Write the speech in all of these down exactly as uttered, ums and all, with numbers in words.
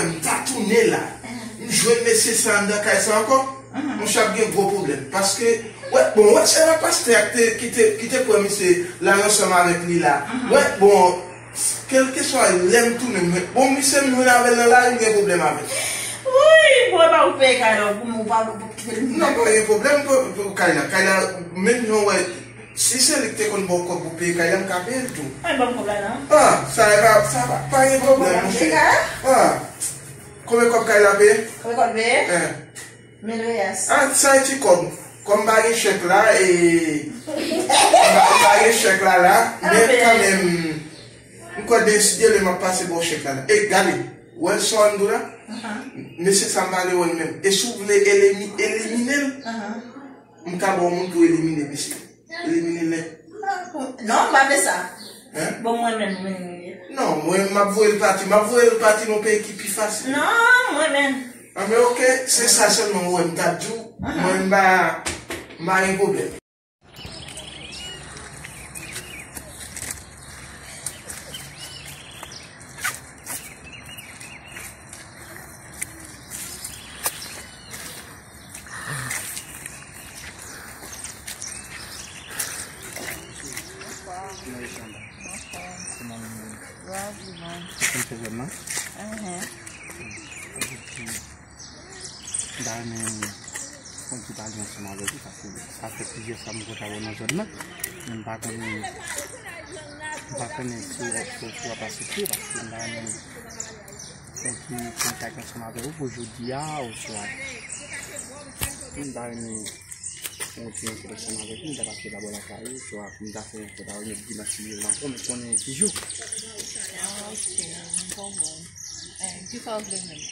M ta tounen la. M jwenn mesye sa anndan kay sa ankò. Monchè, ap gen gwo pwoblèm. Paske, wè, bon, wè, se la pastè a ki te, ki te, ki te pran misye la ansanm avèk li la. Wè, bon, kèlkeswa lè m tounen, m jwenn, bon, misye m jwenn avè l nan lari, m gen pwoblèm avè l. Wi, bon, e pa ou peye kay la, pou ou pa, pou kite l. Non, pa gen pwoblèm pou, pou kay la. Kay la, menm jan w wè, si se li ki te konn ba w kòb pou peye kay la, m ka peye l tou. Mwen ban m kòb la, non? Ah, sa e pa, sa pa, pa gen pwoblèm, monchè. Ah, konbyen kòb kay la peye? Konbyen kòb peye? Eh. Mil reyas. Ah, sa e ti kòb. Kòm m pa gen chèk la, e, m pa, m pa gen chèk la, la, men kanmenm, m kwè de si Dye vle, m ap pase ba w chèk la, la. E, gade, wè sa w ap di la? Mesye sa m pa vle wè l menm. E si w vle elimi-, elimine l, m ka ba w moun pou elimine misye. Elimine l nèt. Non, m pa vle sa. Hein? Bon, mwen menm, mwen. Non, mwen, m ap voye l pati. M ap voye l pati nan peyi ki pi fasil. Non, mwen menm. Ah, men oke, se sa sèlman ou wè m t ap di w. Mwen, m pa, m pa gen pwoblèm. Kòman w ye? Ou konn fè zòn nan? M ta renmen fè yon ti pale ansanm avèk ou, paske sa fè plizyè fwa m konn wè w nan zòn nan, men m pa konnen, m pa konnen si w, si w, si w ap aksepte, paske m ta renmen fè yon ti kontak ansanm avèk ou pou jodi a, oswa m ta renmen fè yon ti rankont ansanm avèk ou, m ta pase labò lakay ou, oswa m ta fè rankont avèk nou dimanch ki vini ankò, men konnen ki jou. Ah, ok, m konprann. Eh, kisa w vle menm?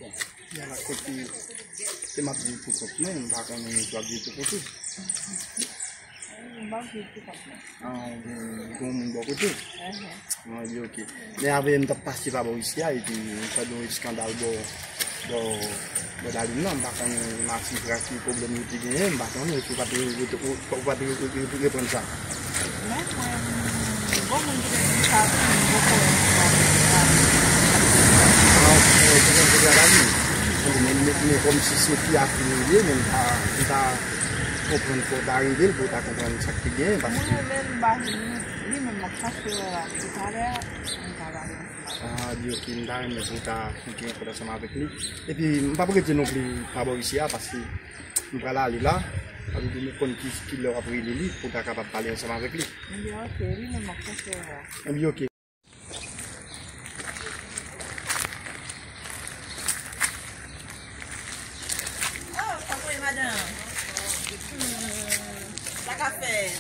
Bon. Yala, kote ke m ap viv pou kont mwen, m pa konnen si w ap viv pou kont ou. M p ap viv pou kont mwen. Ah, ou gen, gen yon moun bò kote w? Ah, ebyen, oke. Men avè m t ap pase pa bò isi a, epi m tande yon eskandal bò, bò, bò Dalin nan. M pa konnen Matifra ki pwoblèm yo te genyen, m pa konnen, epi w pa te, ou, ou, ou pa te re-, re-, re-, reprann sa. Men mwen, bon moun ki te di sa tou, m poko wè sa. Ah, ok, ok, ok, ok, ok. Men, men, men kòmsi se fi a ki rele, men m pa, m pa konprann fò w ta rele l pou w ta konprann sa k te genyen, paske mwen rele l, m pa vini, li menm l ap chache wè la, depi talè a, m pa pale ansanm avè l. Ah, di ok, m ta renmen pou w ta fè yon ti rankont ansanm avèk li. Epi, m p ap rete non pli pa bò isi a, paske m pral ale la. Sa vle di nou konn ki, ki lè w ap rele li pou w ta kapab pale ansanm avèk li. Ebyen, ok, li menm ap chache wè. Ebyen, ok. Oh, kòman ye, madanm? Hmm, sa k ap fèt?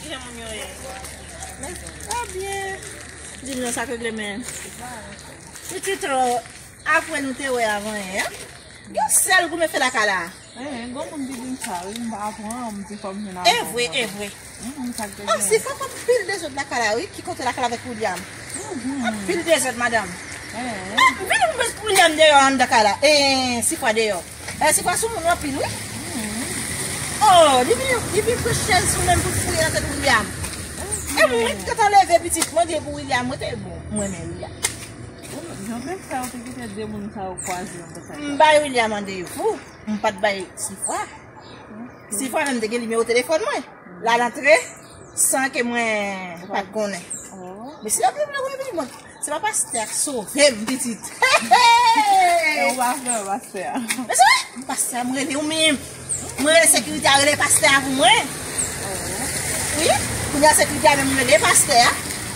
Kijan moun yo ye? Men, sa byen. Di m non, sa k regle men. Pitit, apre nou te wè avan yè, yon sèl goumen fè lakay la. Eh, gon moun ki di m sa, wi, m pa pran, m di fò m jwenn avan. E vre, e vre. Mm, sa k te gen. Oh, Sifwa fè anpil dezòd lakay la, wi, ki kote lakay la avèk William. Anpil dezòd, madanm. Eh. Vin ou met William deyò anndan kay la. Eh, Sifwa deyò. Eh, Sifwa sou moun anpil, wi. Oh, li vin, li vin pran chèz sou menm pou fouye nan tèt William. E mwen ki te leve pitit, mwen di pou William, mwen te bon, mwen renmen William. Jan w te fè, ou te kite de moun sa yo kwaze anndan kay la. M bay William randevou. M pa t bay Sifwa. Sifwa menm te gen nimewo telefòn mwen. L al antre san ke mwen pa t konnen. Oh. Men si l ap vle, mwen vini, mwen. Se pa pastè a k sove m, pitit. E ou pa vle wè pastè a? Men se vre, pastè a, m rele ou menm. Mwen rele sekirite a, rele pastè a pou mwen. Wi, kounye a sekirite a menm rele pastè a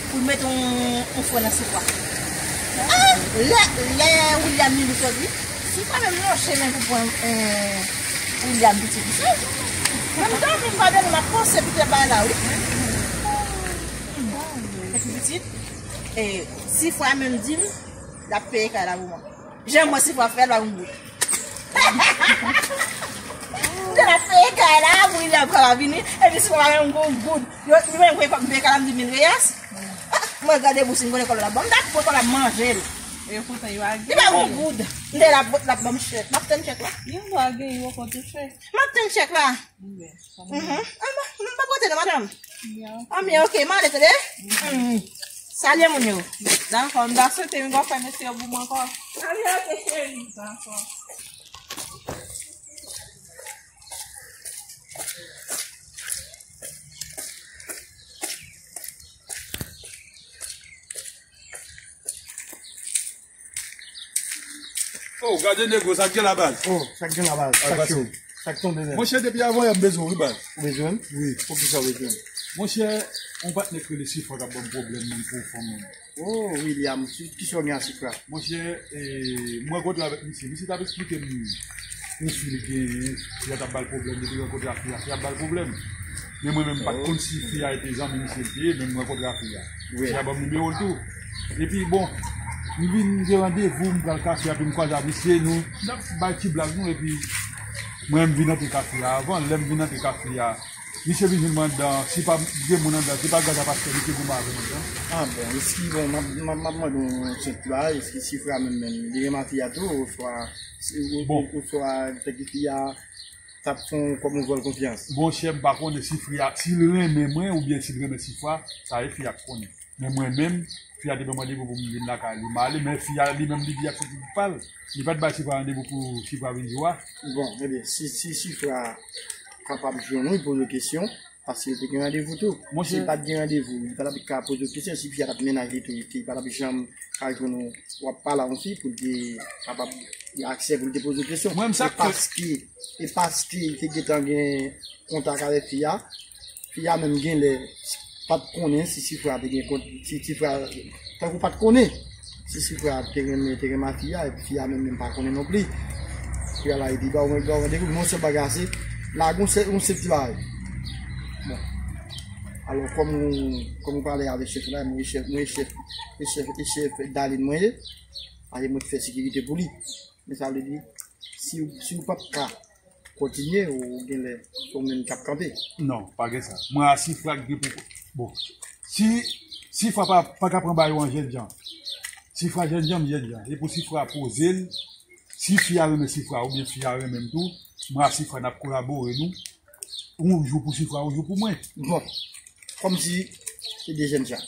pou l mete yon, yon fren nan Sifwa. Ah, lè, lè William vini sot, wi. Sifwa menm lonje men pou pran, eh, William pitit. Menm dòmi m pa dòmi, m ap panse pitit bagay la, wi. Epi pitit, eh, Sifwa menm di m, l ap peye kay la pou mwen. Jan mwen Sifwa fè l, pa yon goud. M te la fè kay la, pou li la, pou la vini, epi Sifwa pa menm gon goud. Yo, li menm kwe kòb m peye kay la, m di mil reyas. Ah, mwen gade bous, m konnen kòb la ban m, m ta pran kòb la, m manje l. E poutan, yo a gen. Li pa gon goud. M te la, l ap ban m chèk. M ap tann chèk la. Yon bò a gen, yo konn touche. M ap tann chèk la. Mhm. Ah, m, m pa pote non, madanm. Ah, men ok, m ale, tande. Mhm. Salye moun yo. Dakò, m ta swete m gon fè mesye yo pou mwen ankò. Salye, oke, cheri. Dakò. Oh, gade nego, sa k gen la baz? Oh, sa k gen la baz? Sa k cho? Sa k tonbe menm? Monchè, depi avan yè m bezwen w, wi, baz. Ou bezwen m? Wi. Poukisa ou bezwen m? Monchè, yon patnè k rele Sifwa k ap ban m pwoblèm nan pou fanmi m. Oh, William, kisa w gen a Sifwa? Monchè, eh, m rankontre avèk misye. Misye t ap eksplike m yon fi li genyen, fi a t ap ba l pwoblèm, depi l rankontre ak fi a, fi a ap ba l pwoblèm. Men mwen menm, m pa t konn si fi a te zanmi misye l te ye, men m rankontre ak fi a. Wi. Fi a ban m nimewo l tou. Epi, bon, m vin gen randevou, m pral kafe a, epi m kwaze ak misye, nou, n ap bay ti blag, nou, epi mwen, m vin antre kafe a avan, lè m vin antre kafe a, misye vin jwenn mwen anndan, si pa gen moun anndan, si pa gad ap achte, misye gen bagay avè m anndan. Ah, bon, eski, bon, m ap, m ap, m ap mande w yon senp bagay, eski Sifwa menm, menm, li renmen fi a tou, oswa, si, ou, bon, ou, oswa, fè ki fi a, t ap fè w kòm yon vòl konfyans? Monchè, m pa konnen si fi a, si l renmen mwen oubyen si l renmen Sifwa, sa e fi a k konnen. Men mwen menm, fi a te ban m randevou pou m vin lakay li. M ale, men fi a li menm li di ak soti pa l. Li pa t bay Sifwa randevou pou Sifwa vin jwe a. Bon, ebyen, si, si Sifwa kapab jwenn ou, poze w kesyon, paske yo te gen randevou tou. Monchè. Si l pa t gen randevou, li pa t ap ka poze w kesyon. Si fi a t ap mennaj li tou, li pa t ap janm ka jwenn ou. W ap pale a yon fi pou l te kapab gen aksè pou l te poze w kesyon. Mwen, m sa. E paske, e paske li te gentan gen kontak avèk fi a, fi a menm genlè pa t konnen si Sifwa te gen kont, si Sifwa, tankou pa t konnen si Sifwa te renmen, te renmen fi a, epi fi a menm, menm pa konnen non plis. Fi a la, epi ba w, ba w randevou, men yon sèl bagay ase, la, gon sèl, yon sèl ti bagay. Bon. Alò, kòm ou, kòm ou pale avèk chèf la, mwen chèf, mwen chèf, e chèf, e chèf Darline mwen ye, ale mwen fè sekirite pou li. Men sa vle di, si, si w p ap ka kontinye, ou genlè, se ou menm k ap kanpe. Non, pa gen sa. Mwen a Sifwa k gen pou, bon, si, Sifwa pa, pa ka pran bagay yo an jènjan. Sifwa jènjan, m jènjan. E pou Sifwa poze l, si fi a renmen Sifwa oubyen fi a renmen m tou, mwen a Sifwa n ap kolabore nou. Yon jou pou Sifwa, yon jou pou mwen. Bon, kòmsi se de jènjan.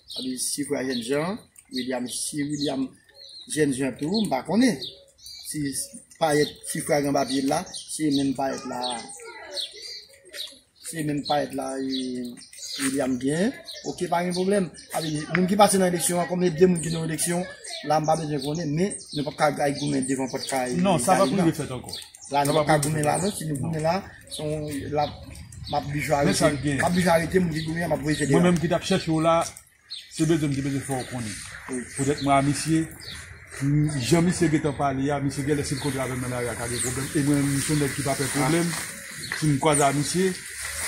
Sa vle di Sifwa jènjan, William, si William jènjan tou, m pa konnen. Si payèt, Sifwa gen papye l la, si e menm payèt la, si e menm payèt la, e, William gen, oke, pa gen pwoblèm. Sa vle di, moun ki pase nan eleksyon an, kòm e de moun ki nan eleksyon, la m pa bezwen konnen, men nou p ap ka al goumen devan pòt kay Darline nan. Non, sa p ap rive fèt ankò. La, nou p ap ka goumen la, non. Si nou goumen la, se yon, la, m ap oblije arete, m ap oblije arete moun ki goumen an, m ap voye fè deyò. Mwen menm ki t ap chèche w la, se bezwen m te bezwen fè w konnen. Wi. Poutèt mwen a misye, m, jan misye gentan pale a, misye genlè si l kontre avè m nan lari a ka gen pwoblèm. E mwen, m se yon nèg ki pa pè pwoblèm. Si m kwaze a misye,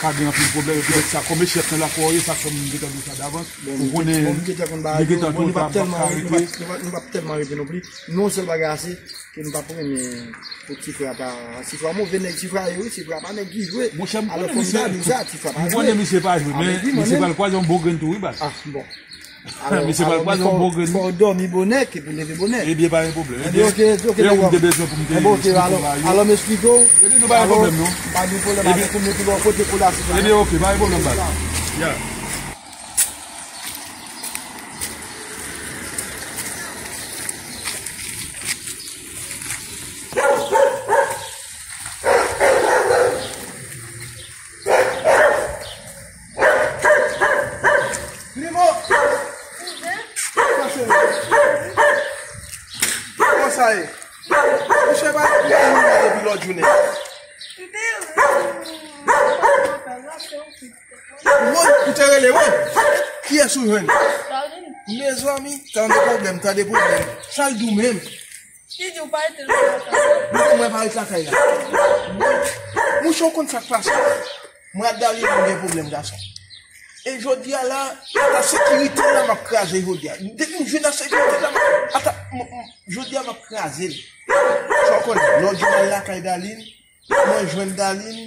ka gen anpil pwoblèm. E poutèt sa, kòm e chèf nan lakò w ye, sa fè m gentan di w sa davans. Ou konnen, li gentan twò ta, m p ap ka rete. Nou p ap tèlman rete non plis. Nou, yon sèl bagay ase, ke m t ap renmen pou Sifwa ta, Sifwa move nèg, Sifwa ye wi, Sifwa pa nèg ki jwe. Monchè, m konnen misye, m konnen misye pa jwe, men misye pral kwaze yon bon grenn tou wi, baz. Ah, bon. Misye pral kwaze yon bon grenn. Fò w dòmi bonè ke pou leve bonè. Ebyen, pa gen pwoblèm. Ebyen, oke, oke, dakò. Ebyen, m te bezwen pou m te eksplike w la, yo. Alò, m eksplike w. Ebyen, nou pa gen pwoblèm, non. Pa gen pwoblèm avèk ou, men pi bò kote pou la, Sifwa. Ebyen, oke, pa gen pwoblèm, baz. Ya. Primo! Kòman sa ye? Monchè, pa gen moun la depi lòt jounen. Woy, ou te rele, woy. Kiyès ou jwenn? Mezanmi, tande pwoblèm, tande pwoblèm. Sa l di w menm? Li di w pa rete lakay la. Mwen pa ret lakay la. Mouche, w konn sa k pase? Mwen ak Darline, nou gen pwoblèm, gason. E jodi a la, ata sekirite la, m ap kraze jodi a. Depi m jwenn nan sekirite la, m ap, ata, m, m, jodi a, m ap kraze l. Sa w konnen, lòt jou, m al lakay Darline, mwen jwenn Darline,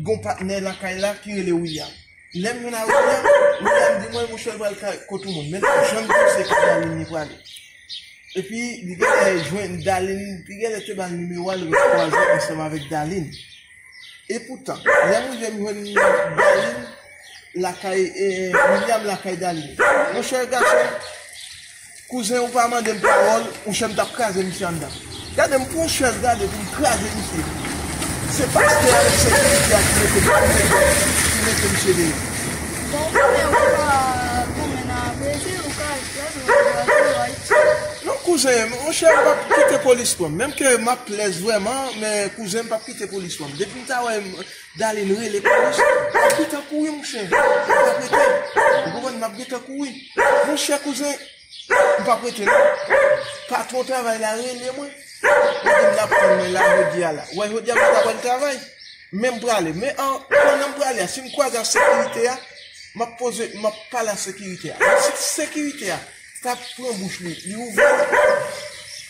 gon patnè lakay la ki rele William. Lè m jwenn a William, William di mwen, monchè, l pral kay kot yon moun. Men l pa janm di m se kay Darline li prale. Epi, li genlè jwenn Darline, li genlè te ba l nimewo a, l ret kwaze ansanm avèk Darline. Epoutan, lè m rive m jwenn Darline, Lakay, e, William lakay Darline. Monchè gason, kouzen ou pa mande m pawòl, monchè m t ap kraze misye anndan. Gade m pran chèz gade pou m kraze misye. Se pastè avèk sekirite a ki mete, ki mete, ki mete misye deyò. Bon, ou konnen ou pa goumen nan Brezil, ou ka al Frans, ou ka al Ayiti. Non, kouzen, monchè, m p ap kite polis pran m. Menm ke m ap lèz vrèman, men kouzen, m p ap kite polis pran m. Depi m ta wè m, Darline rele polis, m ap gentan kouri, monchè. M p ap rete. Ou konprann? M ap gentan kouri. Monchè, kouzen, m p ap rete, non. Patwon travay la rele mwen. Li di m l ap pran mwen la, jodi a la. Ou wè, jodi a m pa ta pral travay. Men m prale. Men an, pandan m prale a, si m kwaze ak sekirite a, m ap poze, m ap pale ak sekirite a. Men si sekirite a ta pran bouch li, li ouvè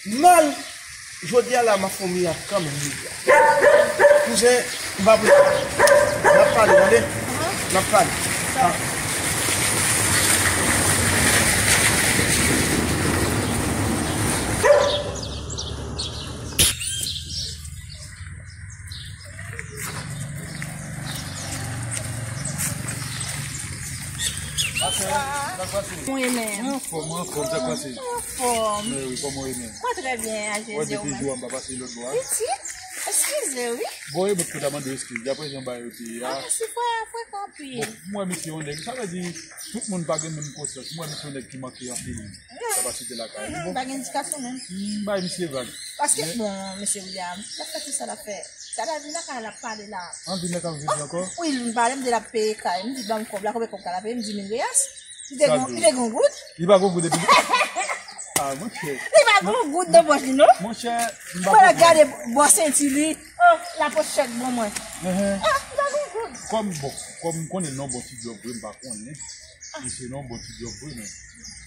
l mal, jodi a la, m ap fè yon mirak kanmenm, jodi a. Kouzen, m p ap rete. N ap pale, tande? N ap pale. Ah. Bonswa. Sa k pase? Mwen menm. Anfòm, anfòm, sa k pase? Anfòm. Men wi, kòman w ye menm? Mwen trè byen, a Jezi. Wè, depi jou a m pa pase lòt bò a. Piti, eskize, wi. Bon, e mwen ki ta mande w eskiz, daprè jan bagay yo te ye a. Ah, mèsi, frè, frekan anpil. Bon, mwen, misye yon nèg, sa vle di, tout moun pa gen menm konsyans. Mwen, misye yon nèg ki manke anpil kapasite lakay li. Bon. Pa gen edikasyon menm. M bay misye vag. Paske, bon, mesye William, l ap fè tout sa l ap fè. Gade, al vin lakay la, l ap pale la. An vin lakay m jodi ankò? Wi, l vin pale, m di l ap peye kay. M di, ban m kòb la, konbyen kòb kay la peye? M di, mil reyas. Li te gen, li te gen goud. Li pa gen goud epi. Ah, monchè. Li pa gen goud nan pòch li, non. Monchè, m pa konprann. Fò l gade bò senti li. Oh, l ap pote chèk ban mwen. Ah, li pa gen goud. Kòm, bon, kòm m konnen l nan bon ti djòb vre, m pa konnen. Misye nan bon ti djòb vre, men.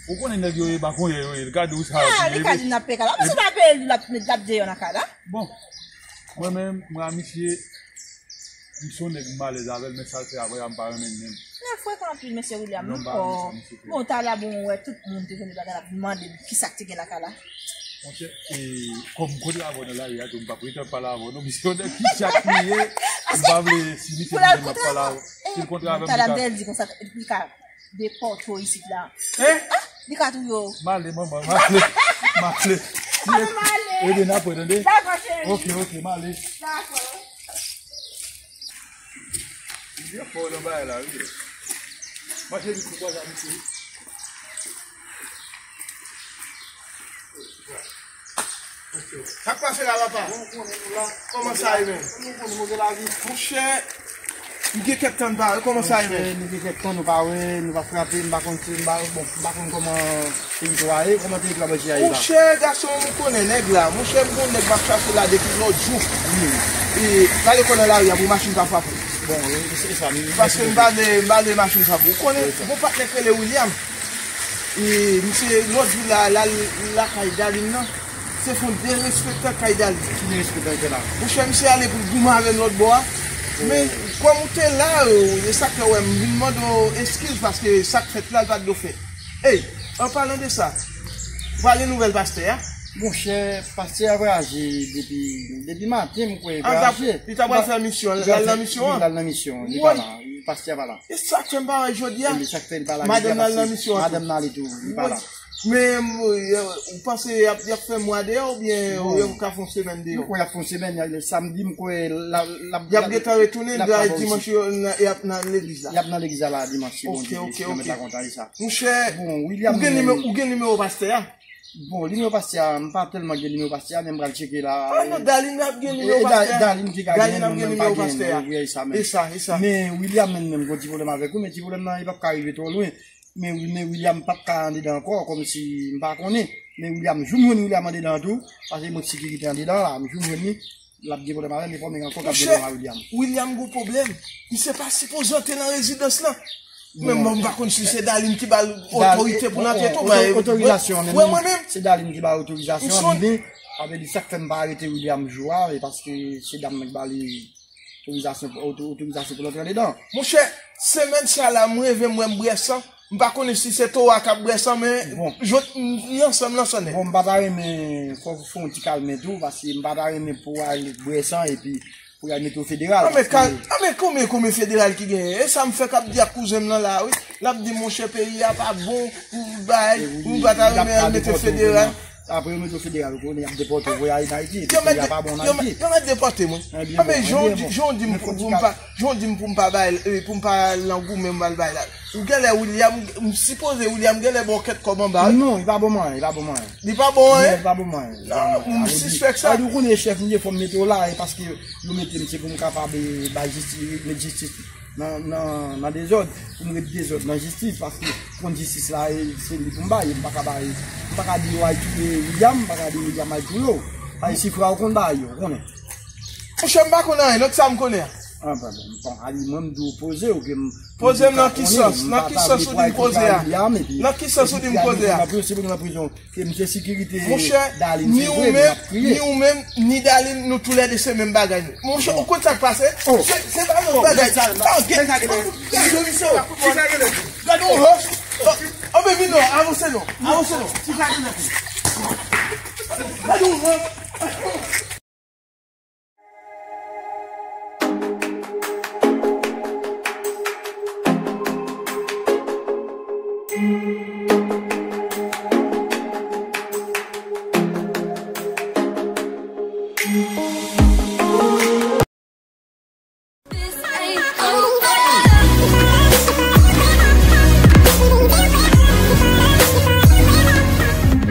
Ou konnen nèg yo ye bakonyè yo ye. Gade ou sa. Ah, li ka di n ap peye kay la. Misye pa peye l, l ap, l ap deyò nan kay la. Bon. Mwen menm, mwen a misye, m se yon nèg m alèz avè l, men sa l fè avè a, m pa renmen l menm. Nèg frekan anpil, mesye William. Non, m pa renmen sa misye fè. Bon, talè a, bon, ou wè tout moun te jwenn bagay la, ap mande l kisa k te gen lakay la. Monchè, e, kòm m kontre avè w nan lari a, tou m p ap rete ap pale avè w, non, misye yon nèg ki chak li ye, m pa vle, si misye vin m ap pale avè w. Si l kontre avè m, talè m te di konsa, li ka depòte w isit la. Hein? Ah, li ka touye w. M ale, manman, m ale. M ale. Ede n apre, tande? Dakò, cheri. Ok, ok, m ale. Dakò. Li byen fò nan bagay la, wi. Mache vit pou kwaze a misye. Sa k pase la, papa? Kòman sa ye menm? Monchè, m gen kèk tan m pa wè. Kòman sa ye menm? Nou gen kèk tan nou pa wè, nou pa frape, m pa konn si, m pa, bon, m pa konn kòman teritwa a ye, kòman teritwa bò isit a ye la? Monchè, gason, ou konnen nèg la. Monchè, m gon nèg m ap chache la depi lòt jou. E, gade kò nan lari a pou machin pa frape w. Bon, e, e, e sa, m, paske m pa vle, m pa vle machin frape w. Ou konnen, gon patnè k rele William. E misye, lòt jou la, l al lakay Darline nan. Se fon derespektan kay Darline. Ki derespektan ki te la? Monchè, misye ale pou l goumen avè m lòt bò a. Men, kòm ou te la, e, e sa k fè w wè m vin mande w eskiz, paske sa k fèt la, l pa t dwe fèt. Ey, an palan de sa, ou pa gen nouvèl pastè a? Monchè, pastè a vwayaje depi, depi maten, m kwè, vwayaje. Li ta pral fè misyon, l al nan misyon an? Li al nan misyon, li pa la, pastè a pa la. E sa k fè m pa wè l jodi a? E sa k fè l pa la jodi a, paske madanm nan al nan misyon an tou. Madanm nan ale tou, li pa la. Men, euh, ou panse y ap, y ap fè mwa deyò oubyen yo ka fè yon semèn deyò? M kwè y ap fè yon semèn, y a, samdi, m kwè l ap, l ap, y ap gentan retounen, l ap dimanch yo, y ap nan legliz la. Y ap nan legliz la, la, dimanch, si Bondye vle, si Bondye la kontan, e sa. Monchè, ou gen nimewo, ou gen nimewo pastè a? Bon, nimewo pastè a, m pa tèlman gen nimewo pastè a, men m pral tcheke la. Ah non, Darline ap gen nimewo pastè a. Darline ki ka gen, mwen menm pa gen, wi, e sa menm. E sa, e sa. Men William menm, menm, gon ti pwoblèm avèk ou, men ti pwoblèm nan, li p ap ka rive twò lwen. Men, men William p ap ka andedan ankò, kòmsi m pa konnen. Men William, jou m jwenn William andedan tou, paske mwen sekirite andedan la, m jou m jwenn li, l ap gen pwoblèm avè m, e fò m ankò k ap gen pwoblèm ak William. Monchè, William gon pwoblèm. Misye pa sipoze antre nan rezidans lan. Men mwen, m pa konn si se Darline ki ba l otorite pou l antre tou, men otorizasyon an, men se Darline ki ba l otorizasyon an, men sa vle di sa k fè m pa arete William jou a, e paske se dam nan ki ba li otorizasyon, oto-, otorizasyon pou l antre andedan. Monchè, semèn sa la, m reve m wè m bwè san. M pa konnen si se towo a k ap bwè san, men jodi, m nan san, m nan san nèt. Bon, m pa ta renmen, fò w fè yon ti kalme tou, paske m pa ta renmen pou w al bwè san, epi pou y al mete w federal. Anben, paske anben, konbyen, konbyen federal ki genyen? E sa m fè k ap di ak kouzen m nan la, wi. L ap di, monchè, peyi a pa bon pou bay, nou pa ta renmen al mete federal. Apre yo mete w federal, ou konnen y ap depòte w, voye w al Ayiti, epi peyi a pa bon an Ayiti. Yo mèt depòte mwen. Anben, jan w di m pou m pa, jan w di m pou m pa bay, pou m pa al nan goumen m al bay la. Ou genlè William, m sipoze William genlè ba w kèk kòb anba, wi. Non, li pa ban m anyen, li pa ban m anyen. Li pa ban w anyen? Non, li pa ban m anyen. Non, m sispèk sa. Ou konnen chèf m ye, fò m mete w la, e paske yo mete m, se pou m kapab, e, bay jistis, met jistis nan, nan, nan dezòd, pou m ret dezòd nan jistis, paske kont jistis la, e, se li pou m bay, m pa ka bay, m pa ka di yo al touye William, m pa ka di William al touye w. Ay, sifra ou konn bay yo, ou konnen. Monchè, m pa konn anyen, non, sa m konnen an. Ah, bon, bon, bon, ali, mwen, m di w poze w, ke m, Poze m nan ki sans? Nan ki sans ou di m poze a? Nan ki sans ou di m poze a? Ke misye sekirite Dalin, ni ou menm, ni ou menm, ni Dalin, nou toulède se menm bagay nou. Monchè, ou konn sa k pase? Se, se pa yon bagay. Gade yon rans. Anben vin non, avanse non, avanse non. Gade yon rans.